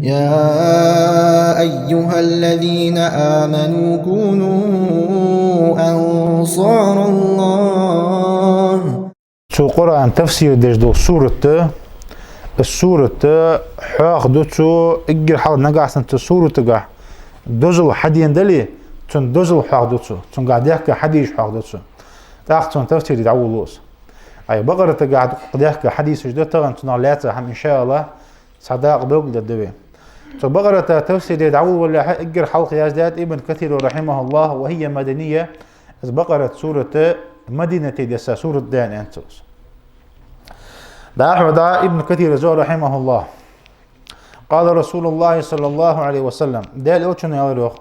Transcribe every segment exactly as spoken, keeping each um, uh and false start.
يا أيها الذين آمنوا كونوا أنصار الله. Цу Къуръан тафсир деш дола сурат да, из сурат хьоахаду цо, эггара хьалха нагахьа санна цу суратагахь дозал хьадена дале, цун дозал хьоахаду цо, цунгахь даьхка хьадисаш хьоахаду цо. ТӀаккха цун тафсире дӀаволалу из. Ай, Бакъаратагахь дукха даьхка хьадисаш да, тахан цунах лаьца хӀама, иншааллахӀ, цхьа дакъа белгалдергда вай. Цу Бакъарата тафсире дӀаволавалалехьа, эггара хьалха яздаьд Ибн Касира, رحمه الله: وهي مدنية. Из Бакъарат сурат Мадинате десса сурат да аьнна цо. ДӀахо дӀа Ибн Касира йоах, رحمه الله: قال رسول الله صلى الله عليه وسلم. Даьла Элчано аьлар йоах: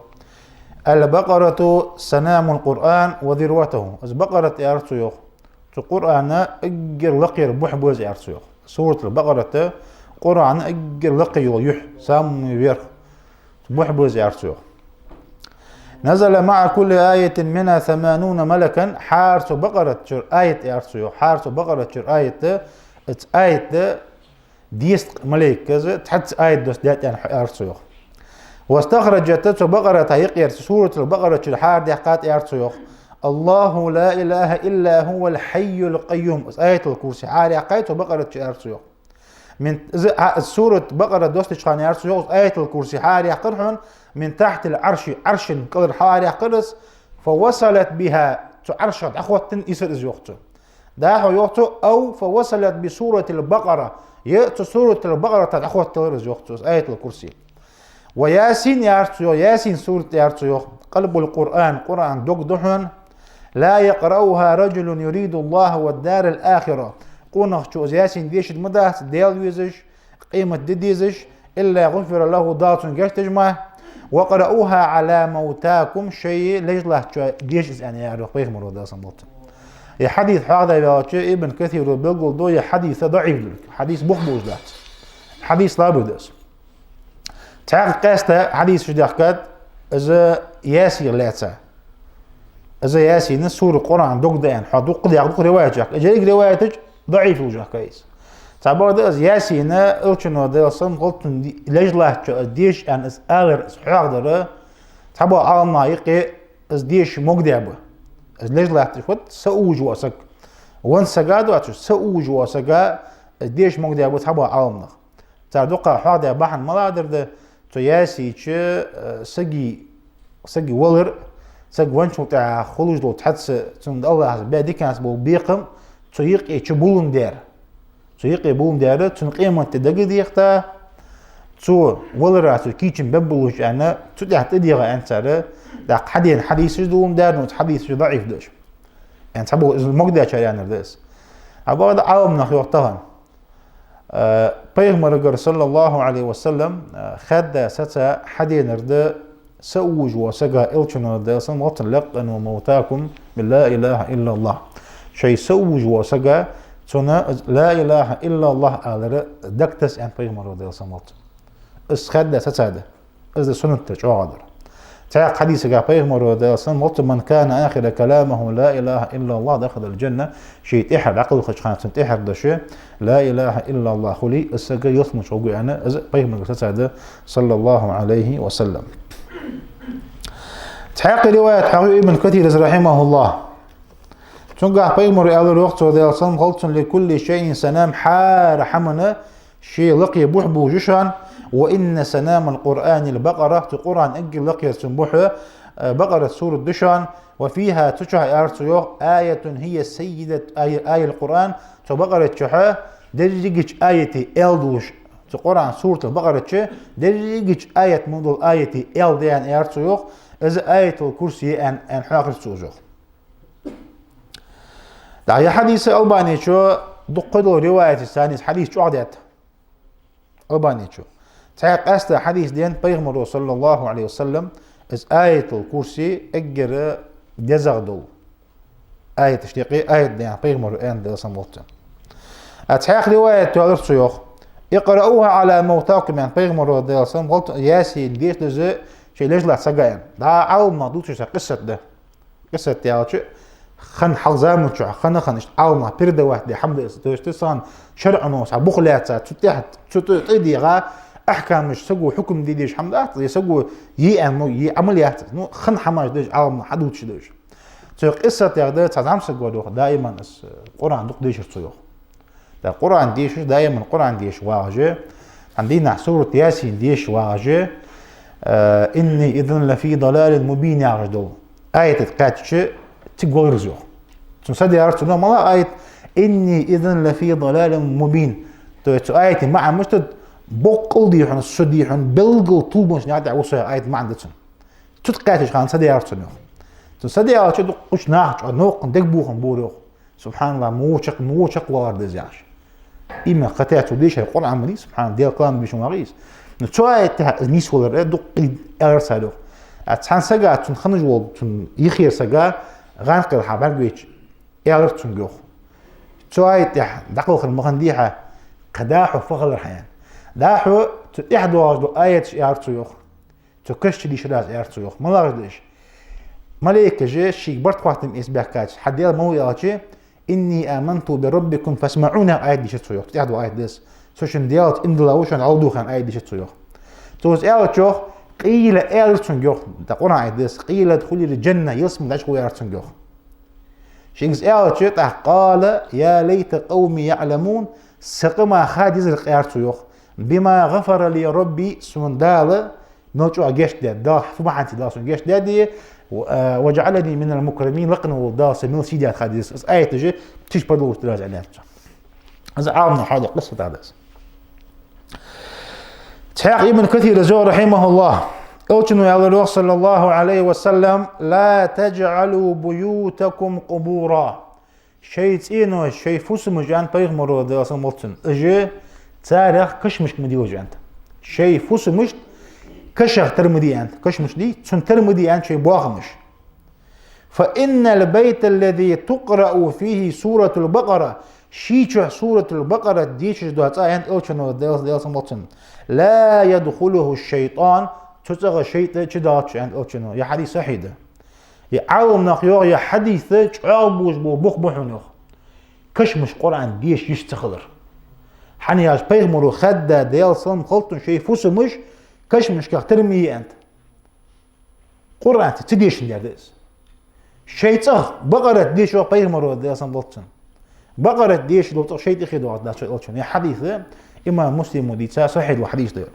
البقرة سنام القرآن وذروته. Из Бакъарат, аьлар цо йоах, цу Къуръана эггара лакхера бухь ба из, аьлар цо йоах. Суратул Бакъарат Къуръана эггара лакхе йола юхь, самый верх, бухь ба из, аьлар цо йоах. نزل مع كل آية منها ثمانون ملكا. ХӀара цу Бакъарат чура аят, аьлар цо йоах, хӀара цу Бакъарат чура аят, из аят дезткъа малейк, из цхьацца аят доссадаьд аьнна, аьлар цо йоах. واستخرجت, цу Бакъарата юкъера, цу суратул Бакъарат чура хӀара даьккхад, аьлар цо йоах: الله لا إله إلا هو الحي القيوم. Из Аятул Курси хӀара яьккхай цу Бакъарат чура, аьлар цо йоах. Мин, из, а, из сурат Бакъара доссадеча хана, аьлар цо йоах, из Аятул Курси хӀара яьккхар хьона, من تحت العرش, Ӏаршан кӀалара хӀара яьккхар из, فوصلت بها, цу Ӏаршах дӀахоттаденна йисар из, йоах цо. ДӀахо йоах цо: أو فوصلت بسورة البقرة, е цу суратул Бакъарата дӀахоттаделар из, йоах цо, из Аятул Курси. وياسين, аьлар цо йоах, Ясин сурат, аьлар цо йоах, قلب القرآن, Къуръана дог да хьона. لا يقرؤها رجل يريد الله والدار الآخرة. Къонахчо из Ясин дешарг ма дац, Даьла везаш, къематди дезаш, إلا غفر له, Дала цунна гешт деш ма. واقرؤوها على موتاكم, шоай лежа латтачоа деша из, аьнна, аьлар йоах пайхамаро, Даьла салам хилда цунна. Ер хьадис хьоахадаь ваьлча, Ибн Касира белгалду ер хьадис даӀиф долга, хьадис бух болаш дац. Хьадис лоархӀаш да из. Цхьаькха къаьстта хьадисаш даьхкад из Ясинах лаьца. Из Ясин сура Къуръана дог да аьнна, хьо дукха дехка дукха риваяташ яхкад. Из еррига риваяташ даӀиф долаш яхкад из. Цхьабакъда из Ясин Элчано, Даьла салам хилда цунна, лежа латтачоа из деша аьнна из алар, из хьоахадар, цхьабола Ӏаламнаха юкъе из деша могадаь ба. Из лежа латташ, вот, са увжа вола саг. Венна саг а доацаш, са увжа вола саг из деша могадаь ба цхьабола Ӏаламнаха. Цар дукха хьоахадаь бахьан малагӀа дар да, цу Ясин чу, э, саги, саги валар, саг венначул тӀехьагӀа хулаш дола цхьацца цунна АллахӀа баь диканца бола бекхам цу юкъе чу булам дар. Цу юкъе булам дар, цунна къематди дагадехийта, цо валара цо кийчо бергболаш аьнна, цу тӀа тӀадийгӀа аьнна цар, тӀаккха хьадена хьадисаш долаш дар, но хьадисаш даӀиф да уж. Аьнна цхьабола из могадаьчар аьннар да из. Цхьабакъда Ӏаламнаха йоах тахан, э, пайхамарагара, صلى الله عليه وسلم, э, хаьдда саца хьаденар да са увжа вола саг, Элчано, Даьла салам хилда цунна: لقنوا موتاكم بلا إله إلا الله. Шоай са увжа вола саг, цунна لا إله إلا الله алар дагатасса аьннад пайхамаро, Даьла салам хилда цунна. Из хаьдда саца да. Из да суннат дар, чӀоагӀа дар. Цхьаькха хьадисагахь пайхамаро, Даьла салам хилда цунна: من كان آخر كلامه لا إله إلا الله دخل الجنة. Ший тӀехьара дӀакхалхача хана цун тӀехьара дош لا إله إلا الله хуле, из саг ялсмале чу гӀоргва аьнна, из пайхамарагара саца да, صلى الله عليه وسلم. Цхьаькха риваят хьоахаю Ибн Касира, رحمه الله. Цунгахь пайхамаро аьлар йоах цо, Даьла салам хилда цунна: لكل شيء سنام, хӀара хӀамана ший лакхе бухь болаш я шоана, وإن سنام القرآن البقرة, цу Къуръана эггара лакхера цун бухь, э, Бакъарат сурат да шоана, وفيها, цу чу, аьлар цо йоах, آية هي سيدة آي القرآن, цу Бакъарат чу дерригача аятий аьла долаш, цу Къуръана суратул Бакъарат чу дерригача аят мо дола аятий аьла да аьнна, аьлар цо йоах, из Аятул Курси я аьнна, аьнна хьоахайир цо из йоах. ДӀа ер хьадис Албанечо дукха дола риваяташца цхьана из хьадис чӀоагӀдаьд. Албанечо. Цхьаькха къаьстта хьадис денад пайхамаро, صلى الله عليه وسلم, из Аятул Курси эггара дезагӀа дола аяташта юкъе аят да аьнна пайхамаро, аьнна, Даьла салам хилда цунна. А цхьаькха риваят йоаллар цо йоах: اقرؤوها على موتاكم аьнна пайхамаро, Даьла салам хилда цунна, Ясин дешалахь шоай лежа латтача сага аьнна. ДӀа Ӏаламнаха дувцаш цхьа къиссат да. Къиссат аьлча, хана хьалха заман чухь, хана-хана иштта Ӏаламнаха передавать даь хӀама да из. То есть, цхьан шарӀо цхьа бух лаьца, цу тӀехьа, цу тӀа, тӀа дегӀа, ахькамаш, саго хьукам де дезаш хӀама дац, е саго е аьнна мо, е Ӏамал яц. Ну, хинна хӀамаш да уж, Ӏаламнаха хьадувцаш да уж. Цу къиссатех да, цхьа зӀамсаг ва, йоах, даиман аз Къуръан дукха дешар цо, йоах. ТӀаккха Къуръан дешаш, даиман Къуръан дешаш вагӀаш, цхьан дийнахьа сурат Ясин дешаш вагӀаш, э, «إني إذا لفي ضلال مبين» яхаш дола аят кхаьчача, цига валар из, йоах. Цунна са даьлар цунна, малагӀа аят: «إني إذا لفي ضلال مبين». То есть цу аята маӀан мишта да: боккъал дий хьона, со дий хьона, белггала тувлабеннача наькъа тӀа ва со, аята маӀан да цун. Цу тӀа кхаьчача хана са даьлар цунна, йоах. Цунна са даьлча, дукха кхыча наха чӀоагӀа новкъа дег бохам бора, йоах. Субхьаналлахь, мо чакх, мо чакхвалар да из, яхаш. Иман кхета цо дешар Къуръан ма дий, субхьаналлахь, Даьла калам дешаш вагӀа из. Но цу аята тӀа из нийсвалар, э, дукха аьлар цар, йоах. А цхьан сага, цунна хиннаш вола, цунна юхера сага, гӀанкхел хьа бӀаргавайча, аьлар цунга, йоах: «Цу аята тӀа дӀакхалхар ма хиннадий хьа, кхы дӀахо фу хилар хьа?» — аьнна. ДӀахо цу тӀехьа доагӀаш дола аяташ аьлар цо, йоах. Цу каша чу дийшар аз, аьлар цо, йоах. МалагӀаш да уж? Малейкаша шийга барт хаттам эца баьхкача, хьа Даьла малув аьлча: «إني آمنت بربكم فاسمعون» аят дийшар цо, йоах. ТӀехьа дола аят да из. Со шун Даьлаца иман дилла ва, шоана Ӏовдал аьнна аят дийшар цо, йоах. Цо из аьлча, йоах, «قيل» аьлар цунга, йоах, да Къуръан аят да из, «قيل ادخل الجنة», ялсмала дӀачугӀо аьлар цунга, йоах. Шийга из аьлча, тӀаккха «قال يا ليت قومي يعلمون», са къам ха дезар-кх, аьлар цо, йоах, «بما غفر لي ربي», сона Дала мел чӀоагӀа гешт даьд, Дала фу бахьанца Дала сона гешт даьд, э, «وجعلني من المكرمين», лакхвенна вола Дала са мел сий даьд ха дезар. Из аяташ тиша продолжить дар аз, аьнна, аьлар цо. Из Ӏаламнаха хьадоаккха къиссатех да из. Цхьаькха Ибн Касира йоах, рахьимахуллахь, Элчано аьлар, йоах, صلى الله عليه وسلم: «لا تجعلوا بيوتكم قبورا». Шоай цӀенош, шоай фусамаш, аьннад пайхамаро, Даьла салам хилда цунна, уж царех кашамашка ма делаш, аьннад. Шоай фусамаш кашех тара ма де, аьннад. Кашамаш дий, цунна тара ма де, аьннад, шоай бахамаш. «فإن البيت الذي تقرأ فيه سورة البقرة», ший чу Суратуль-Бакъара дешаш дола цӀа, аьннад Элчано, Даьла, Даьла салам хилда цунна, «لا يدخله الشيطان», цу цӀагӀа шайтӀа чудоалац, аьннад Элчано. Ер хьадис сахьихь да. Ер Ӏаламнаха йоах, ер хьадис чӀоагӀа бувш бола бух ба хьона, йоах, кашамашка Къуръан деша йиш ца хилар. ХӀана аьлча пайхамаро хаьдда, Даьла салам хилда цунна, шоай фусамаш кашамашках тара ма е, аьннад. Къуръан ца дешаш дар да из. Шоай цӀагӀа Бакъарат деша, йоах, пайхамаро, Даьла салам хилда цунна. Бакъарат дешаш дола цӀагӀа шайтӀа хий доагӀаргдац, йоах Элчано. Ер хьадис имам Муслима дийца, сахьихь дола хьадис да ер.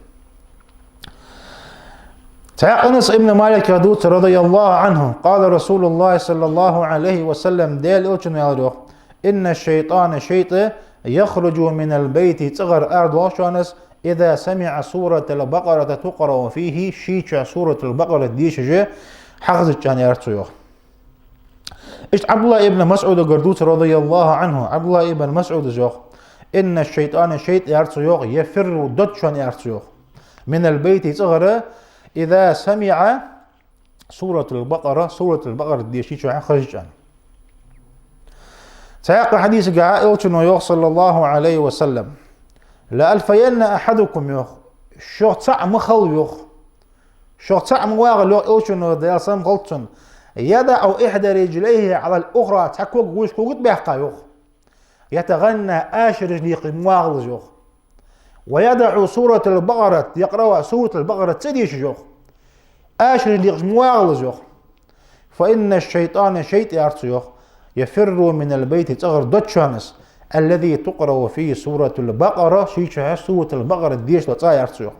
Цхьаькха Анас ибн Малика дувц, رضي الله عنه: «قال رسول الله صلى الله عليه وسلم», Даьла Элчано аьлар, йоах: «إن الشيطان», шайтӀа, «يخرج من البيت», цӀагӀара арадоагӀаш ва из, «إذا سمع سورة البقرة تقرأ فيه», ший чу Суратуль-Бакъара дешаш хьахезача, аьнна, аьлар цо, йоах. Иштта Ӏабдуллахь ибн МасӀудагара дувц, رضي الله عنه, Ӏабдуллахь ибн МасӀуда йоах: «إن الشيطان», шайтӀа, аьлар цо, йоах, «يفر», дод шоана, аьлар цо, йоах, «من البيت», цӀагӀара, «إذا سمع سورة البقرة», Суратуль-Бакъара деша ший чу хьахезача, аьнна. Цхьаькха хьадисагахьа Элчано йоах, صلى الله عليه وسلم: «لألفين أحدكم», йоах, шух цаӀ ма хилва, йоах. Шух цаӀ ма вагӀалва, йоах Элчано, Даьла салам хилда цунна, «يضع إحدى رجليه على الأخرى», цхьа ког вокх когах тӀа баьккха, йоах. «يتغنى», ашараш лийкхаш ма вагӀалва из, йоах. «ويدع سورة البقرة يقرأها», Суратуль-Бакъара ца дешаш, йоах. Ашараш лийкхаш ма вагӀалва из, йоах. «فإن الشيطان», шайтӀа, аьлар цо, йоах, «يفر من البيت», цӀагӀара дод шоана из, «الذي تقرأ فيه سورة البقرة», ший чу Суратуль-Бакъара дешаш дола цӀа, аьлар цо, йоах.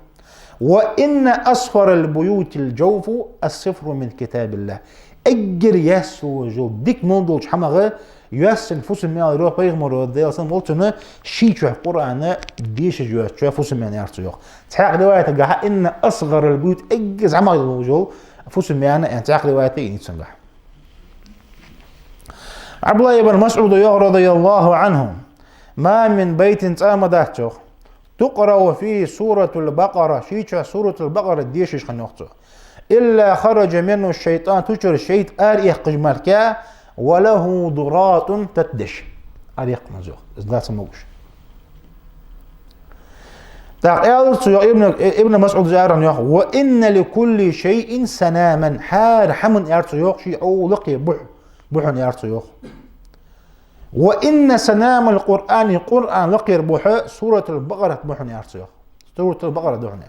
«وإن أصفر البيوت الجوف الصفر من كتاب الله». Эггара яьсса йола, дика мел долча хӀамах йоассанча фусам я, аьлар, йоах, пайхамаро, Даьла салам хилда цунна, ший чу Къуръан дешаш йоаца фусам я, аьлар цо, йоах. Цхьаькха риваятагахьа «إن أصغر البيوت», эггара зӀамагӀа йола фусам я, аьнна, цхьаькха риваят я из цунгахьа. Ӏабдуллахь ибн МасӀуда йоах, رضي الله عنه: «ما من بيت», цӀа ма дац, йоах, «تقرأ فيه سورة البقرة», ший чу Суратуль-Бакъара дешаш хинна, йоах цо, «إلا خرج منه الشيطان», цу чура шайтӀа араэккхаш мара, «وله ضراط», тата деш. Араэккхаш ма вий, йоах, из дац ма гуш. ТӀаккха аьлар цо, йоах, Ибн, Ибн МасӀуда аьннад, йоах: «وإن لكل شيء سناما», хӀара хӀаман, аьлар цо, йоах, ший Ӏо лакхе бух ба хьона, аьлар цо, йоах. «وإن سنام القرآن», Къуръан лакхера бух Суратуль-Бакъарат ба хьона, аьлар цо, йоах. Суратуль-Бакъара да хьона.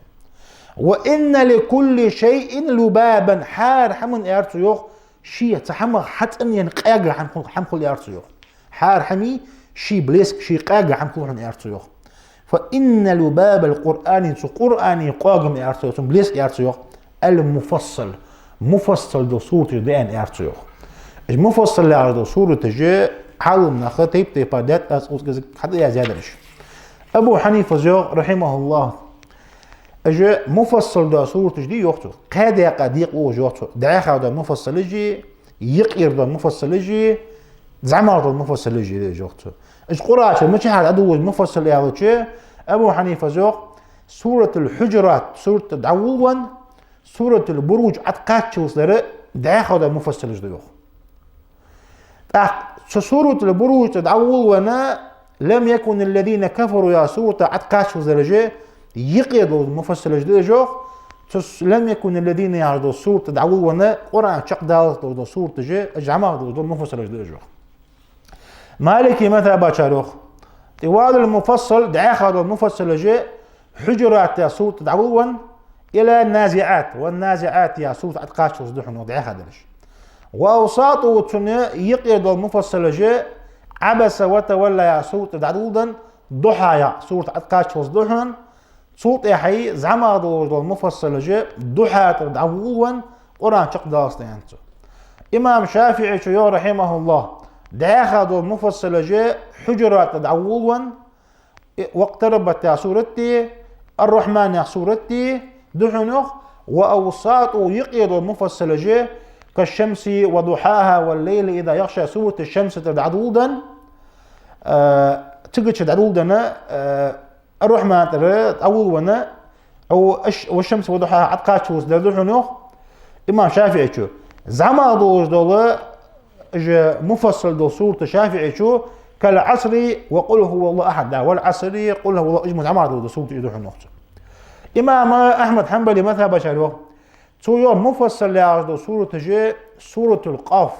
«وإن لكل شيء لبابا», хӀара хӀаман, аьлар цо йоах, ший цу хӀамах хьацӀенъенна къаьга хӀама хул, хӀама хул, аьлар цо йоах. ХӀара хӀамий ший блеск, ший къаьга хӀама хул хьона, аьлар цо йоах. «فإن لباب القرآن», цу Къуръана къогам, аьлар цо йоах, цун блеск, аьлар цо йоах, «المفصل», муфассал дола сураташ да, аьнна, аьлар цо йоах. Уж муфассал яхаш дола сураташ Ӏаламнаха тайп-тайпара даьд, аз укхаза хьатӀаяздаьдар уж. Абу Хьанифас йоах, рахьимахӀуллахӀ, уж муфассал дола сураташ да, йоах цо, кхаь даькъа декъа уж, йоах цо, дӀаьха дола муфассалаш а, юкъера дола муфассалаш а, зӀамагӀа дола муфассалаш а да уж, йоах цо. Уж Къуръан чу мичахьара дӀадувлаш муфассал аьлча, Абу Хьанифас йоах, Суратуль-Хьуджурат сурат дӀаволавенна, Суратуль-Буруж Ӏаткъаччалца дар дӀаьха дола муфассалаш да, йоах. ТӀаккха цу Суратуль-Буруж тӀа дӀаволавенна, «لم يكن الذين كفروا» яха сурат Ӏаткъаччалца дараш а, юкъе дола муфассалаш да уж, йоах. Цу с-, «لم يكن الذين» яхаш дола сурат тӀа дӀаволавенна, Къуръан чакхдаллалца дола сураташ а, уж зӀамагӀа долаш дола муфассалаш да уж, йоах. Малики мазхӀабачар йоах, «طوال المفصل», дӀаьха дола муфассалаш а, «Хьуджурат» яха сурат тӀа дӀаволавенна, «إلى النازعات», «والنازعات» яха сурат Ӏаткъаччалца да хьона, йоах, дӀаьха дараш. «وأوساطه», цун юкъе дола муфассалаш а, «عبس وتولى» яха сурат тӀа дӀадоладенна, «Духьа» яха сурат Ӏаткъаччалца да хьона, цул тӀехьагӀа зӀамагӀа долаш дола муфассалаш а, «Духьа» тӀара дӀаволавенна, Къуръан чакхдаллалца да, аьннад цо. Имам ШафиӀийс йоах, рахьимахӀуллахӀ, дӀаьха дола муфассалаш а, «Хьуджурат» тӀа дӀаволавенна, «واقتربت» яха сурат а, «الرحمن» яха сурат а да хьона, йоах, «وأوساطه», юкъе дола муфассалаш а, «كالشمس وضحاها والليل إذا يغشى» сурат «Шамс» тӀара дӀадоладенна, а, цигача дӀадоладенна, а, «الرحمن» тӀара дӀаволавенна, «والشمس وضحاها» Ӏаткъаччалца дар да хьона, йоах имам ШафиӀийс. ЗӀамагӀа долаш дола, уж муфассал дола сурат ШафиӀийс «كالعصر وقل هو الله أحد», да, «والعصر», «قل هو الله», уж мо зӀамагӀа долаш дола сураташ да хьона, йоах цо. Имам Ахьмад Хьанбали мазхӀабачар йоах, цо йоах, муфассал яхаш дола сураташ а, Суратуль-Къаф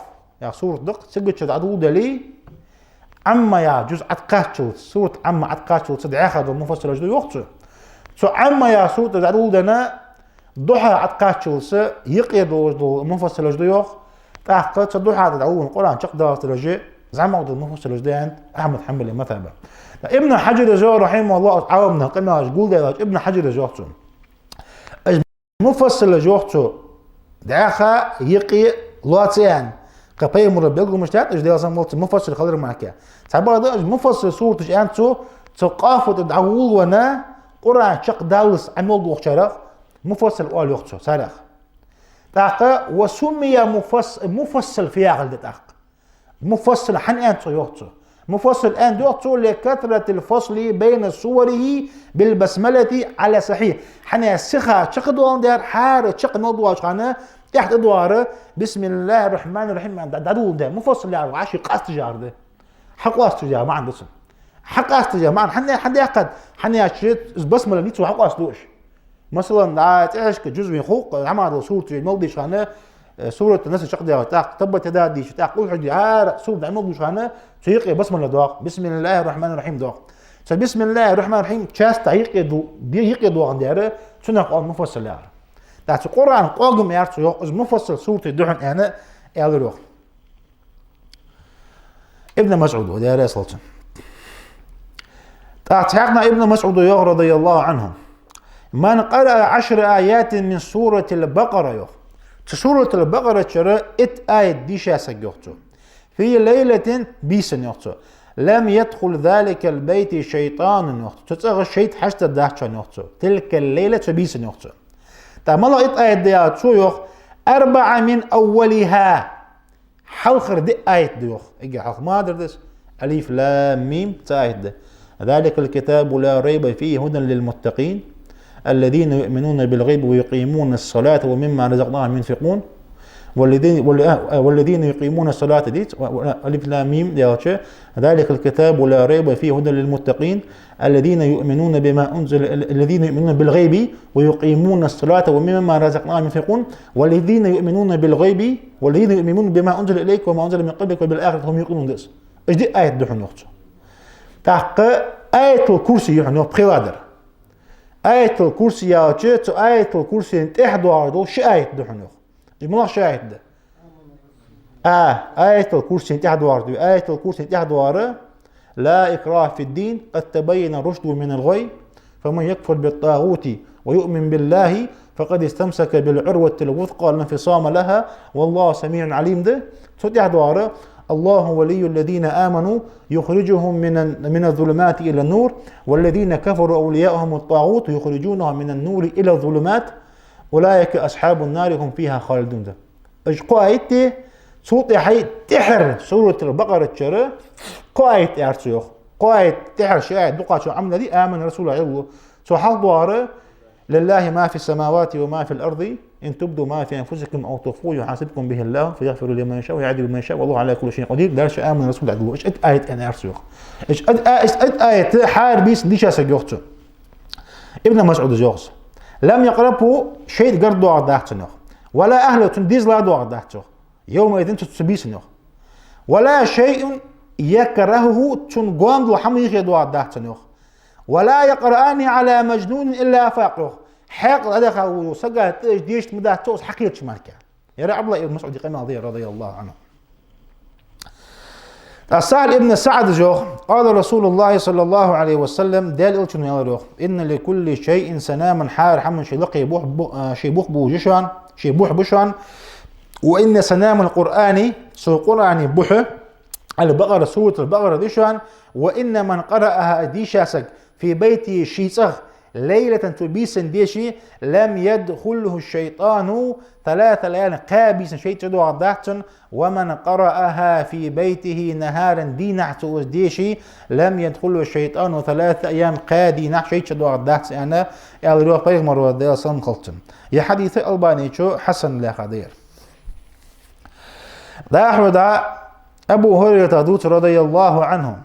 яха сурат да-кх, цигача дӀадоладале, «Ӏамма» яха жуз Ӏаткъаччалца, сурат «Ӏамма» Ӏаткъаччалца дӀаьха дола муфассалаш да, йоах цо. Цу «Ӏамма» яха сурат тӀара дӀадоладенна, «Духьа» Ӏаткъаччалца юкъе долаш дола муфассалаш да, йоах. ТӀаккха цу «Духьа» тӀара дӀаволавенна Къуръан чакхдаллалца дараш а зӀамагӀа дола муфассалаш да, аьннад Ахьмад Хьанбали мазхӀаба. Ибн Хьаджарас йоах, рахьимахӀуллахӀ, Ӏаламнаха къамаьлаш гулдаьлча, Ибн Хьаджарас йоах цо, муфассалаш, йоах цо, дӀаьха, юкъе лоаца аьнна, кхы пайхамара белгалонаш даьд уж, Даьла салам хилда цунна, муфассал хилар мара. Цхьабакъда уж муфассал сураташ, аьннад цо, цу «Къаф» тӀара дӀаволавенна, Къуръан чакхдаллалца Ӏамал дохачарех муфассал оал, йоах цо, царех. ТӀаккха «وسمي مفص-», муфассал фу яхилга да тӀаккха. Муфассал хӀана аьннад цо, йоах цо. Муфассал аьннад, йоах цо, «لكثرة الفصل بين سوره بالبسملة على الصحيح». ХӀана аьлча сиха чакхдоаландаь, хӀара чакх мел доагӀача хана, тӀехьа тӀадоагӀар «بسم الله الرحمن الرحيم» аьнна дӀа-, дӀадоладаь. Муфассал яхар вӀаши къасташ яхар да. Хьакъасташ яха маӀан да цун. Хьакъасташ яха маӀан. ХӀана, хӀана яхад? ХӀана аьлча из басмала ницо хьакъоастаду уж. Масала, а, цӀихьашка жуз вайна хул-кх, зӀамагӀа дола сураташ мел дийша хана, э, Суратун-Наср чакхдаьлча, тӀаккха «Таббат яда» дийша, тӀаккха «Къулхьу» дийша, хӀара сурат дӀа мел дувш хана, цу юкъе басмала доагӀа, «بسم الله الرحمن الرحيم» доагӀа. Цу «بسم الله الرحمن الرحيم» часть юкъе ду-, де-, юкъе доагӀандаь, цунах оал муфассал яхар. ТӀаккха цу Къуръана къогам, аьлар цо, йоах, из муфассал сураташ да хьона, аьнна, аьлар, йоах. Ибн МасӀуда, Даьла раьза хилва цунна. ТӀаккха цхьаькха Ибн МасӀуда йоах, رضي الله عنه: «من قرأ عشر آيات من سورة البقرة», йоах. Цу Суратуль-Бакъара чура итт аят дийша саг, йоах цо, «في ليلة», бийсан, йоах цо, «لم يدخل ذلك البيت شيطان», йоах цо. Цу цӀагӀа шайтӀа хьачударгдац, йоах цо. «تلك الليلة», цу бийсан, йоах цо. ТӀаккха малагӀа итт аят да, аьлча, цо йоах: «أربع من أولها». Хьалхара диъ аят да, йоах. Эггара хьалха ма дарра да из. الم، цу аят да: «ذلك الكتاب لا ريب فيه هدى للمتقين الذين يؤمنون بالغيب ويقيمون الصلاة ومما رزقناهم ينفقون والذين، وال-، آه، والذين يقيمون الصلاة» дийца, و-، و-، الم даьлча, «ذلك الكتاب لا ريب فيه هدى للمتقين الذين يؤمنون بما أنزل، الذين يؤمنون بالغيب ويقيمون الصلاة ومما رزقناهم ينفقون والذين يؤمنون بالغيب والذين يؤمنون بما أنزل إليك وما أنزل من قبلك وبالآخرة هم يوقنون» да из. Уж диъ аят да хьона, йоах цо. ТӀаккха Аятуль-Курси я хьона, йоах, пхелагӀдар. Аятал-Курси аьлча, цу Аятал-Курсина тӀехьа доагӀаш дола ши аят да хьона, йоах. Из малагӀа ши аят да? А, Аятал-Курсина тӀехьа доагӀаш да. Аятал-Курсина тӀехьа доагӀар: «لا إكراه في الدين، قد تبين الرشد من الغي، فمن يكفر بالطاغوت ويؤمن بالله فقد استمسك بالعروة الوثقى لا انفصام لها، والله سميع عليم» да. Цу тӀехьа доагӀар: «الله ولي الذين آمنوا يخرجهم من، من الظلمات إلى النور، والذين كفروا أولياؤهم الطاغوت يخرجونهم من النور إلى الظلمات، أولئك أصحاب النار هم فيها خالدون» да. Уж кхо аят да, цул тӀехьа, тӀехьара, Суратул-Бакъарат чура кхо аят аьлар цо, йоах. Кхо аят, тӀехьара ши аят дукхача Ӏамал ди, «آمن الرسول» аьлар. Цул хьалха доагӀар: «لله ما في السماوات وما في الأرض، إن تبدوا ما في أنفسكم أو تخفوه يحاسبكم به الله فيغفر لمن يشاء ويعذب من يشاء والله على كل شيء قدير». Дальше «آمن الرسول» аьлар. Уж итт аят аьнна аьлар цо, йоах. Уж итт а-, уж итт аят хӀара бийсан дийша саг, йоах цо. Ибн МасӀуда йоах: «لم يقربه», шайтӀа гаргадоагӀаргдац цунна, йоах. «ولا أهله», цун дезала доагӀаргдац, йоах. «يومئذ», цу, цу бийсан, йоах. «ولا شيء يكرهه», цунна гоама дола хӀама юхедоагӀаргдац цунна, йоах. «ولا يقرأان على مجنون إلا أفاق», йоах. Хьаькъал дӀадаха вола сага тӀа уж дешаргдац цо, из хьакхетача мара. Ер Ӏабдуллахь ибн МасӀуда къамаьл да, رضي الله عنه. ТӀаккха СахӀл ибн СаӀда йоах: «قال رسول الله صلى الله عليه وسلم», Даьла Элчано аьлар, йоах: «إن لكل شيء سناما», хӀара хӀаман ший лакхе бух бу-, а, ший бух бу шоана, ший бух бу шоана. «وإن سنام القرآن», цу Къуръана бух, «البقرة», Суратул-Бакъара да шоана. «وإن من قرأها», дийша саг, «في بيته», ший цӀагӀа, «ليلة», цу бийсан дийша, «لم يدخله الشيطان ثلاث ليال», кхо бийсан шайтӀа чудоагӀаргдац цунна. «ومن قرأها في بيته نهارا», дийнахьа цо из дийша, «لم يدخله الشيطان ثلاثة أيام», кхо дийнахьа шайтӀа чудоагӀаргдац, аьнна, аьлар, йоах, пайхамара, Даьла салам хилда цунна. Ер хьадис Албанечо хьасан яьккхай. ДӀахо да Абу ХӀурайрата дувц, رضي الله عنه: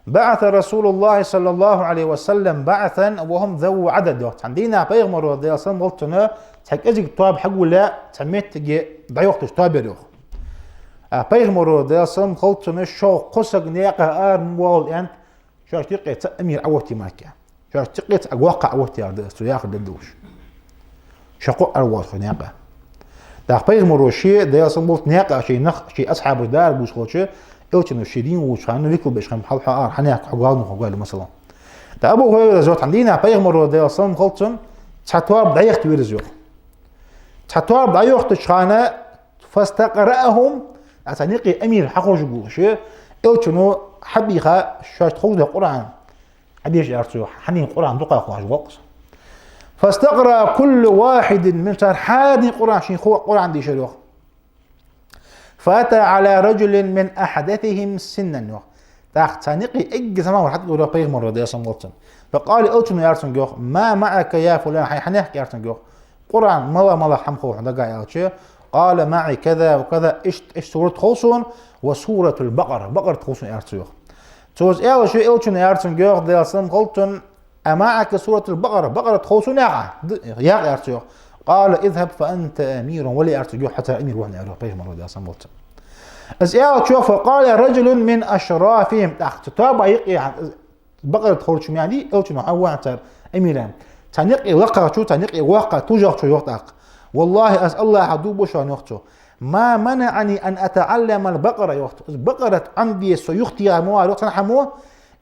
«بعث رسول الله صلى الله عليه وسلم بعثا وهم ذو عدد», йоах. Цхьан дийнахьа пайхамара, Даьла салам хилда цунна, цхьа кӀезига тоаба хьагулъяь, цхьа моттиге дӀайохийташ тоаба яр, йоах. А пайхамара, Даьла салам хилда цунна, шоай кхо саг наькъа ара ма воалл аьннад, шоашта юкъе цхьа эмир Ӏооттае мара. Шоашта юкъе цхьа воккха Ӏооттаяр да аз, цо яхар дергдолаш. Шо кхоъ ара воалл шоай наькъа. ТӀаккха пайхамара ше, Даьла салам хилда цунна, наькъа ший нах, ший асхьабаш дӀаарабувлаш хилча, Элчано ше дийна волча хана викал беш хиннаб: «Хьажал хьо ара, хьанехк хьо гоал, хьо гоал, масала». ТӀаккха Абу ХӀурайрас йоах: цхьан дийнахьа пайхамара, Даьла салам хилда цунна, цхьа тоаба дӀайохийтавир из, йоах. Цхьа тоаба дӀайохийтача хана, «فاستقرأهم», а цхьан наькъа эмир хьахожаргволаш, Элчано хьабийха шоашта ховш дола Къуръан. Хьадеша, аьлар цо, хьанна Къуръан дукха ховш вола-кх из. «فاستقرأ كل واحد منهم», цар хьаране Къуръан, шийна хов Къуръан дешар, йоах. «فأتى على رجل من أحدثهم سنا», йоах. ТӀаккха цар наькъа эггара зӀамагӀвар хьатӀадувра пайхамара, Даьла салам хилда цунна. «فقال», Элчано аьлар цунга, йоах: «ما معك يا فلان», хьай, хьанехк, аьлар цунга, йоах, Къуръан мала-мала хӀама хов хьона дагахь, аьлча, «قال: معي كذا وكذا», иштта, иштта сурат хов сона, «وسورة البقرة», Бакъарат хов сона, аьлар цо, йоах. Цо из аьлча, Элчано аьлар цунга, йоах, Даьла салам хилда цунна: «أمعك سورة البقرة», Бакъарат хов сона, яхий? Д-, яхий, аьлар цо, йоах. «قال: اذهب فأنت أميرهم», вале, аьлар цунга, йоах, хьо цар эмир ва хьона, аьлар, йоах, пайхамара, Даьла салам хилда цунна. Из аьлча, «فقال رجل من أشرافهم», тӀаккха цу тоабан юкъе хьа-, Бакъарат ховча мехка Элчано хьавоагӀа цар эмир. Цар наькъа лакхагӀчо, цар наькъа воккхагӀа, тужагӀчо йоах тӀаккха: «والله», аз АллахӀа дув бу шоана, йоах цо, «ما منعني أن أتعلم البقرة», йоах цо. Из Бакъарат Ӏомаде со юхатеха ма вар, йоах, цхьан хӀамо,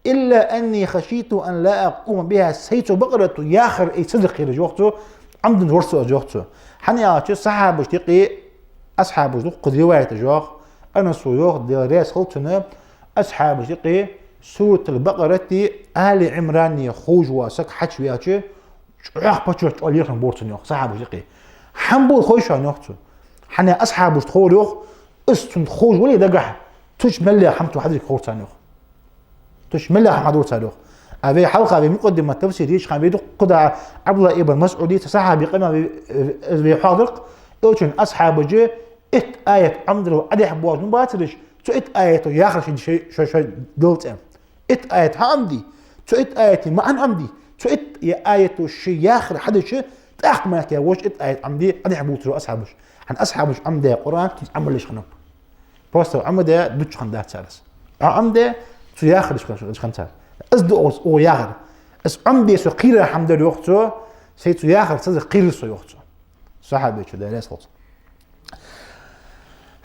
«إلا أني خشيت أن لا أقوم بها», сай цу Бакъарата яхар айса ца даккхараш, йоах цо, Ӏомаденна вар со из, йоах цо. ХӀана аьлча, сахьабашта юкъе, асхьабаша дукха риваяташ йоах, Анаса йоах, Даьла раьза хилва цунна, асхьабашта юкъе Суратул-Бакъарати Али Ӏимрани ховш вола саг хьачуваьлча, чӀоагӀа паччахьалкхе чӀоагӀа лерхӀам бора цунна, йоах, сахьабашта юкъе. ХӀана бора хой шоана, йоах цо? ХӀана аьлча асхьабашта ховра, йоах, из цунна ховш вале дагахь, цу чу мел лаьрхӀа хӀама цо хьадергда ховра царна, йоах. Цу чу мел лаьрхӀа хӀама хьадора цар, йоах. А вай хьалха вай мукъаддимат тафсир деча хана вай дукха да Ӏабдуллахь ибн МасӀуда, цу сахьабий къамаьл вай, э, вай хьоахадир-кх, Элчано асхьабаша итт аят Ӏомадарал Ӏодехьабоалаш ма бацараш, цу итт аято яхар шоай, шоай, шоай дала цӀена. Итт аят хьаӀомаде, цу итт аята маӀан Ӏомаде, цу итт аято шоай яхар хьадича, тӀаккха мара вож итт аят Ӏомаде Ӏодехьабувцар асхьабаш. ХӀана асхьабаша Ӏомадаь Къуръан, цунца Ӏамал еш хиннаб. Просто Ӏомадаь дувцаш хиннадац цар из. Ӏомадаь, цу яхараш хиннаб цар. Из да укхаза яхар. Из Ӏомаде со кхийра хӀама дар, йоах цо, сай цо яхар ца деза кхийра со, йоах цо. Сахьабечо, Даьла раьза хилва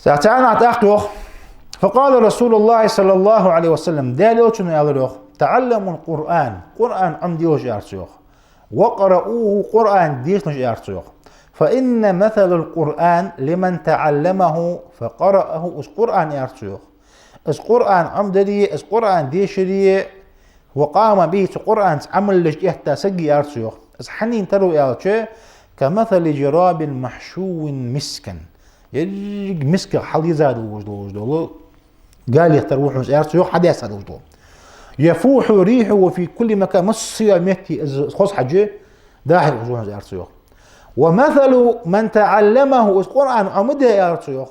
цунна. Цхьаннахьа тӀаккха йоах: فقال رسول الله صلى الله عليه وسلم, Даьла Элчано аьлар йоах: تعلموا القرآن, Къуръан Ӏомаделаш, аьлар цо йоах. واقرؤوه, Къуръан дешалаш, аьлар цо йоах. فإن مثل القرآن لمن تعلمه فقرأه, из Къуръан, аьлар цо йоах. Из Къуръан Ӏомадари, из Къуръан дешари, وقام به, цу Къуръанца Ӏамал еш этта саги, аьлар цо йоах. Из хьанна тара ва аьлча, كمثل جراب محشو مسكا. Еррига мисках хьалъеза долаш, долаш дола, галех тара ва хьона из, аьлар цо йоах, хьадаьсса долаш дола. يفوح ريحه في كل مكان, массайолча метте из хоза хьажа, дӀахьо хьона из, аьлар цо йоах. ومثل من تعلمه, из Къуръан Ӏомадаь, аьлар цо йоах.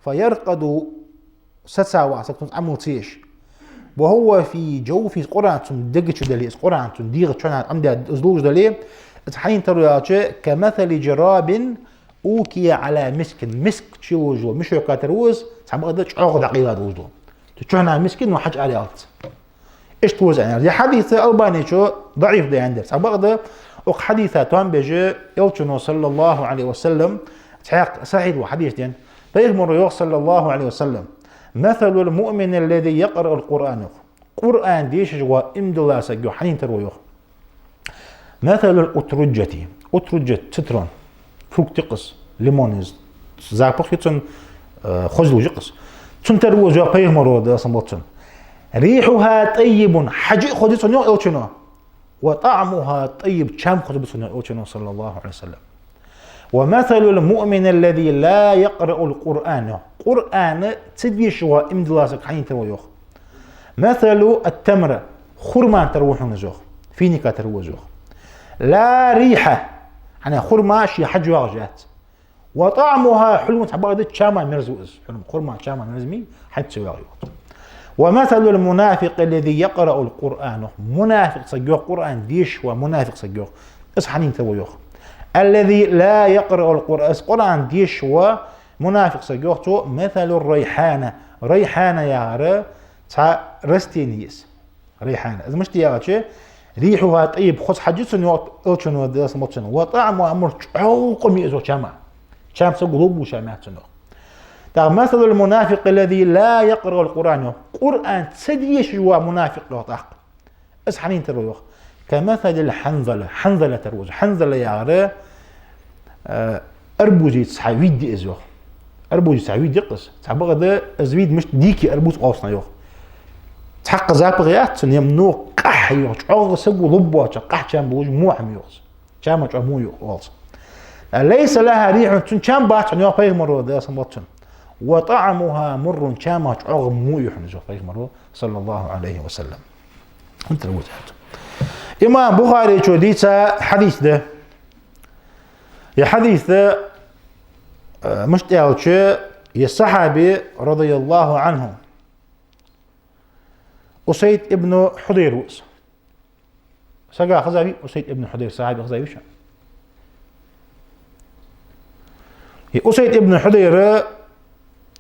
فيرقد, саца ваха саг, цунца Ӏамал ца еш. وهو في جوفه, из Къуръан цун дега чу дале, из Къуръан цун дегӀа чухьнахьа Ӏомадаь из лувш дале, из хьанна тара ва аьлча, كمثل جراب أوكي على مسك, миск чулоалаш йола мешока тара ва из, цхьабакъда чӀоагӀа дӀакъайла долаш дола. Цу чухьнахьа миск, ну, хьаж ара ялац. Иштта ва из аьнна. Ер хьадис Албанечо даӀиф да аьннадар. Цхьабакъда укх хьадиса тоам беш, Элчано, صلى الله عليه وسلم, цхьаькха сахьихь дола хьадис да. Пайхамаро йоах, صلى الله عليه وسلم: مثل المؤمن الذي يقرأ القرآن, йоах. Къуръан дешаш вола иман дола саг, йоах, хьанна тара ва, йоах. مثل الأترجة. Утруджа — цитрон. Фрукт я-кх из, лимон из. Запах я цун, э, хоза луш я-кх из. Цун тара ва из, йоах пайхамаро, Даьла салам хилда цунна. ريحها طيب, хьаж хоза я цун, йоах Элчано. وطعمها طيب, чам хоза ба цун, йоах Элчано, صلى الله عليه وسلم. ومثل المؤمن الذي لا يقرأ القرآن, йоах. Къуръан ца дешаш вола иман дола саг хьанна тара ва, йоах. مثل التمرة, хурма тара ва хьона из, йоах. Финика тара ва из, йоах. لا ريح, хӀана, хурма ше хьаж йоагӀаш яц. وطعمها حلو, цхьабакъда чама мерза ва из. Хурма, хурма чама мерза ма йий, хьаж ца йоагӀа, йоах. ومثل المنافق الذي يقرأ القرآن, йоах. Мунафикъ саг, йоах, Къуръан дешаш вола мунафикъ саг, йоах. Из хьанна тара ва, йоах. الذي لا يقرأ القرآن, из Къуръан дешаш вола мунафикъ саг, йоах цо, مثل الريحانة. Райхьана яхар цхьа растени я из. Райхьана. Из мишта я аьлча, ريحها طيب, хоза хьаж я цун, йоах Элчано, Даьла салам хилда цунна. وطعمها مر, чӀоагӀа къоми я из, йоах, чама. Чам саго ловш чам яц цун, йоах. ТӀаккха مثل المنافق الذي لا يقرأ القرآن, йоах. Къуръан ца дешаш вола мунафикъ, йоах, тӀаккха. Из хьанна тара ва, йоах. كمثل الحنظلة, хьанзала тара ва из. Хьанзала яхар, э, арбузаца цхьа вид я из, йоах. Арбузаца цхьа вид я-кх из. Цхьабакъда из вид мишта дикий арбуз оал цунах, йоах. Цхьаккха запах яц цун, е, ну, къахьа я, йоах, чӀоагӀа саго ловш, чӀоагӀа къахьа чам болаш, во хӀама я, йоах из. Чама чӀоагӀа во я, йоах, оал цох. ليس لها ريح, цун чам бац хьона, йоах пайхамаро, Даьла салам хилда цунна. وطعمها مر, чама чӀоагӀа во я хьона из, йоах пайхамаро, صلى الله عليه وسلم. Хьанна тара ва из, аьлча. Имам Бухаречо дийца хьадис да. Ер хьадис да, э, мишта аьлча, ер сахьаби, رضي الله عنه, Усайд ибн Хьудайр ва из. Сага хезавий Усайд ибн Хьудайр, сахьаби, хезавий шоана? Ер Усайд ибн Хьудайр,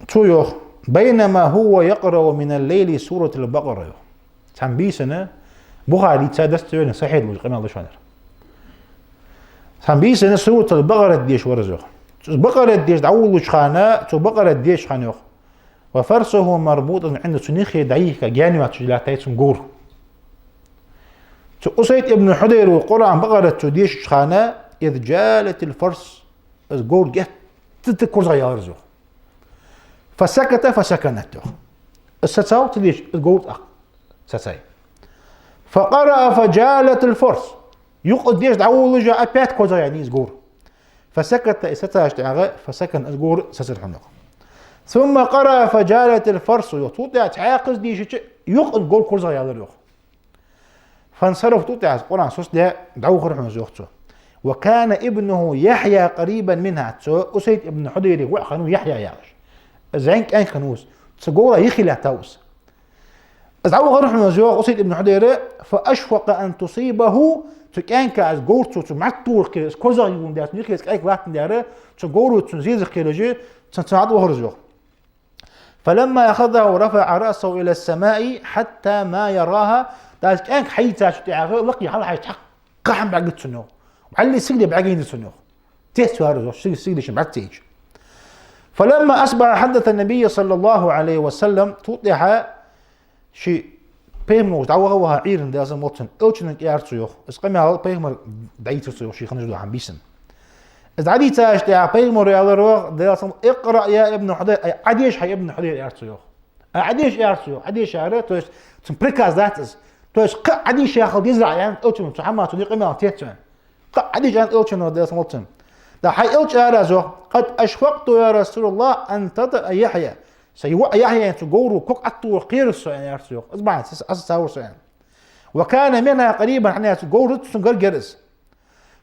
цо йоах: بينما هو يقرأ من الليل سورة البقرة, йоах. Цхьан бийсана, Бухаре дийца да из, цо вена сахьихь долаш къамаьл да шоана ер. Цхьан бийсана Суратуль-Бакъарат дешаш вар из, йоах. Цо Бакъарат дешаш дӀаволалуча хана, цо Бакъарат дешача хана, йоах, وفرسه مربوطة عنده, цун юхе дӀайийхка, гаьна йоацаш латтай цун говр. Цу Усайд ибн Хьудайро Къуръан Бакъарат цо дешача хана, إذ جالت الفرس, из говр геттара корзагӀъяьлар из, йоах. فسكت فسكنت, йоах. Из сацав, ца дешаш, из говр тӀаккха сацай. فقرأ فجالت الفرس. Юха из дешаш дӀаволалуш, опять корзагӀъяьннай из говр. فسكت, из сацача тӀехьагӀа, فسكن, из говр сацар хьона, йоах. ثم قرأ فجالت الفرس, йоах. Цул тӀехьагӀа цхьаькха из дийшача, юха из говр корзагӀъяьлар, йоах. فانصرف, цул тӀехьагӀа из Къуръан соцадаь дӀавахар хьона из, йоах цо. وكان ابنه يحيى قريبا منها. Цу Усайд ибн Хьудайра воӀ хиннав Яхья яхаш. Из зӀамига кӀаьнк хиннав из. Цу говра юхе лаьттав из. Из дӀавахар хьона из, йоах Усайд ибн Хьудайра, فأشفق أن تصيبه, цу кӀаьнка из говр цо, цо маттур кхе, из корзагӀъювндаь, цун юхе из кӀаьнк латтандаь, цу говро цунна зеза кхераш, цунна, цунна дӀавахар из, йоах. فلما أخذه رفع رأسه إلى السماء حتى ما يراها, ТӀаккха кӀаьнк хьаийцачул тӀехьагӀа лакхе хьалхьежача цхьаккха хӀама бӀаргагийт цунна, йоах. Валлахӏи, сигале бӀаргаяйнай цунна, йоах. Тесвар из, йоах, сиг-, сигале шийна бӀаргацаийча. فلما أصبح حدث النبي صلى الله عليه وسلم, цул тӀехьагӀа ше пайхамар волча дӀаваха-ваха Ӏуйрийна, Даьла салам хилда цунна, элчанга аьлар цо, йоах. Из къамаьл пайхамарга дӀаийцар цо, йоах, ше хиннача хана бийсан. Из дӀадийцачул тӀехьагӀа пайхамара аьлар, йоах, Даьла салам хилда цунна: اقرأ يا ابن حضير, ай, Ӏодеша, хьай ибн Хьудайр, аьлар цо, йоах. Ай, Ӏодеша, аьлар цо, йоах, Ӏодеша, аьлар, то есть цун приказ дац из. То есть кхы а Ӏодеша хила дезар, аьннад элчано, цу хӀамах, цу къамаьлах тешаш. Кхы а Ӏодеша, аьннад элчано, Даьла салам хилда цунна. ТӀаккха хьай элча аьлар, йоах: قد أشفقت يا رسول الله أن تطأ يحيى. Са воӀ Яхьян цу говра ког Ӏотохар кхерар со, аьнна, аьлар цо, йоах. Из бахьан, са, са цавар со, аьнна. وكان منها قريبا, хӀана аьлча говра цун гаргара из.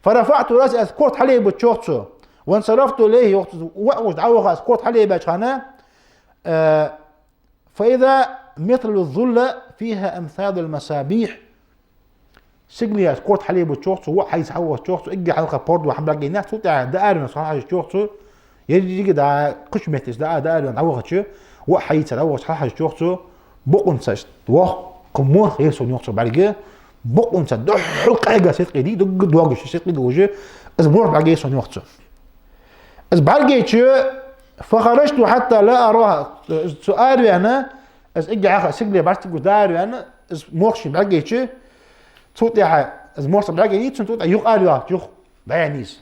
فرفعت رأسي, аз корта хьалъайбича, йоах цо. وانصرفت إليه, йоах цо, воӀ волча дӀаваха аз корта хьалъайбича хана, э, فإذا مثل الظلة فيها أمثال المصابيح. Сигале аз корта хьалъайбича, йоах цо, воӀ хьаийца хьавахача, йоах цо, эггара хьалха пордув хӀама бӀаргаяйнай, цул тӀехьагӀа дӀаараваьнна хьалхьежача, йоах цо, еррига а дӀа кхыча метте из дӀа-, дӀаараваьнна хьавахача, воӀ хьаийца дӀавахача хьалхьежача, йоах цо, бокъонца воккха морх яьй сона, йоах цо, бӀарга, бокъонца духхьал къаьга седкъий дий, даггара доагаш седкъий долаш, из морх бӀаргаяьй сона, йоах цо. Из бӀаргайча, فخرجت حتى لا أراها, цо араваьнна, из эггара хьалха сигале бӀаргагуш дӀаараваьнна, из морх шийна бӀаргайча, цул тӀехьагӀа из морх бӀаргаяйнай цунна, цул тӀехьагӀа юха араваьлча, юха дӀаяьннай из.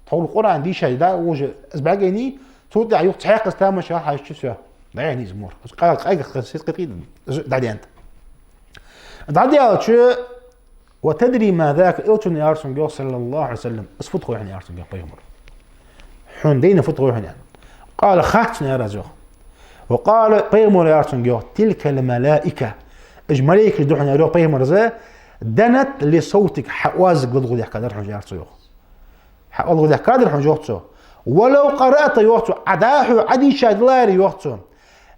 Тхьовра Къуръан дийша, да, уже из бӀаргаяйнай, цул тӀехьагӀа юха цхьаькха из тамаш хьалхьежача, всё, дӀаяьннай из морх. Из къа-, къаьга седкъий дӀадаьннад. ДӀадаьлча, وتدري ما ذاك, элчано аьлар цунга, йоах, صلى الله عليه وسلم, из фуд хой хьона, аьлар цунга, йоах, пайхамар. Хьона дайнар фуд хой хьона, аьнна. قال, хац цунна, аьлар аз, йоах. وقال, пайхамара аьлар цунга, йоах: تلك الملائكة, уж малейкаш да хьона, аьлар, йоах, пайхамара, دنت لصوتك, хьа оазага ладувгӀа даьхкадар хьона уж, аьлар цо, йоах. Хьа оазага ладувгӀа даьхкадар хьона уж, йоах цо. ولو قرأت, йоах цо, Ӏа дӀахо Ӏодийшадаларе, йоах цо,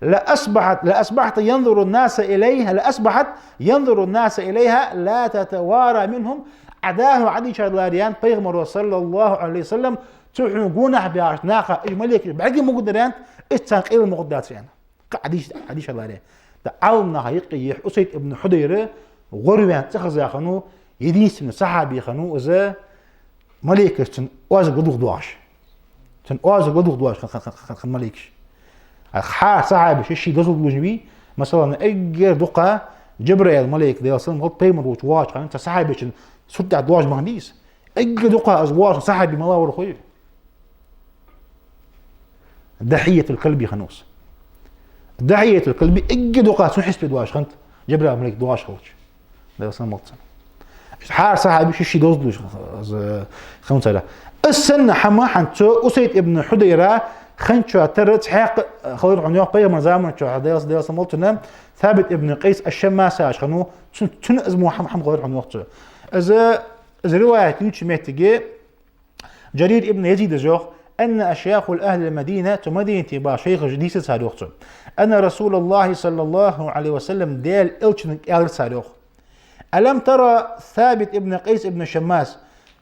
لأصبحت، لأصبحت ينظر الناس إليها، لأصبحت ينظر الناس إليها لا تتوارى منهم. Ӏа дӀахо Ӏодийшадаларе, аьннад пайхамара, صلى الله عليه وسلم, цу хьона гонахьа баьхача наха уж малейкаш бӀарга ма гулдар, аьннад, уж царна къайла ма гӀоргдацар, аьнна. Кхы а Ӏодийша-, Ӏодийшадаларе. ТӀаккха Ӏаламнаха юкъе ехь Усайд ибн Хьудайр гӀорваьнна цӀихеза хиннав, единственный сахьаби хиннав из, малейкаш цун оазага ладувгӀа доагӀаш. Цун оазага ладувгӀа доагӀаш хинна, хинна, хинна, хинна малейкаш. А хӀара сахьаби ший-ший дозал долаш вий, масала, эггара дукха Джабраил малейк, Даьла салам хилда цунна, пайхамар волча воагӀача хана цхьан сахьабечун сурта тӀа доагӀаш ма хиннадий из. Эггара дукха из воагӀаш сахьаби мала вар хой? Дахьиятул Калби хиннав из. Дахьиятул Калби эггара дукха цун хьисапе доагӀаш хиннад, Джабраил малейк доагӀаш хилча. Даьла салам хилда цунна. ХӀара сахьаби ший-ший дозал долаш хиннав царех. Из санна хӀама хӀанз цу Усайд ибн Хьудайра хиннача тара цхьаькха хилар хьона, йоах, пайхамара заман чухь, Даьла, Даьла салам хилда цунна, Сабит ибн Къайс аш-Шаммас яхаш хиннав, цун, цунна из мо хӀама, хӀама хилар хьона, йоах цо. Из, из риваят ювцача моттиге, Джарир ибн Язида йоах: أن أشياخ أهل المدينة, цу Мадинате бола шайхаша дийцар цар, йоах цо, أن رسول الله صلى الله عليه وسلم, Даьла элчанга аьлар цар, йоах: ألم تر ثابت بن قيس بن شماس؟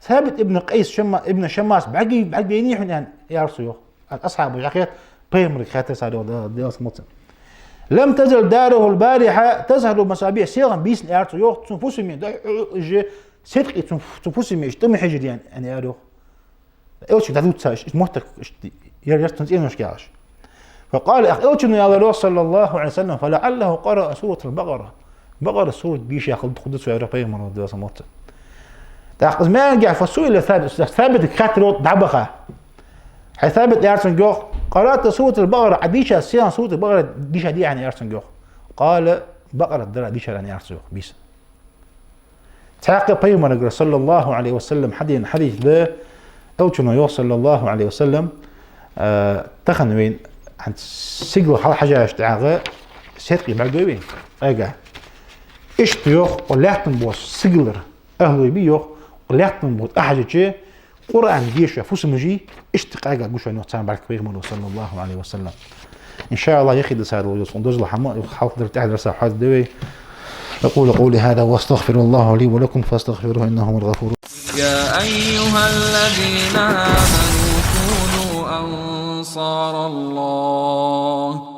Сабит ибн Къайс Шамма-, ибн Шаммас бӀаргай-, бӀаргаяйнай хьона, аьнна, аьлар цо, йоах. Аз асхьабаша хет, пайхамарга хаьттар цар, йоах, Даьла салам хилда цунна. لم تزل داره البارحة تزهر المصابيح, селхан бийсан, аьлар цо, йоах, цун фусаме, да, уж седкъий цун, цун фусаме, уж тӀема хьежар, аьнна, аьнна, аьлар, йоах. Элчанга дӀадувцаш, уж моттаргаш, уж яр-, яр цун цӀеношка яхаш. فقال, ах, элчано аьлар, йоах, صلى الله عليه وسلم: فلعله قرأ سورة البقرة. Бакъара сурат дийша хилда хургда цо, аьлар пайхамара, Даьла салам хилда цунна. ТӀаккха из маьнгехь, فسئل ثابت, Сабитага хаьттар, йоах, дӀабаха. Хьай Сабит, аьлар цунга, йоах, قرأت سورة البقرة, Ӏа дийшад селхан сурат Бакъара дийшадий Ӏа, аьнна, аьлар цунга, йоах. قال, Бакъара дара дийшар, аьнна, аьлар цо, йоах, бийсан. Цхьаькха пайхамарагара, صلى الله عليه وسلم, хьадена хьадис да, элчано йоах, صلى الله عليه وسلم, а, тахан вайна хӀанз сигала хьалхьежача тӀехьагӀа седкъий бӀаргагой вайна, къаьга. Иштта, йоах, укх лаьттан бос сигалара ахӀлой бий, йоах, укх лаьттан бос ахьежача, Къуръан деша фусамаши иштта къаьга гуш хиннаб, йоах, царна бӀарга пайхамара, صلى الله عليه وسلم. إن شاء الله, яхийта сар вай цун дозал хӀама, хьалха дар тӀехьа дарса хьоадергда вай. أقول قولي هذا وأستغفر الله لي ولكم فاستغفروه إنه هو الغفور. يا أيها الذين آمنوا كونوا أنصار الله.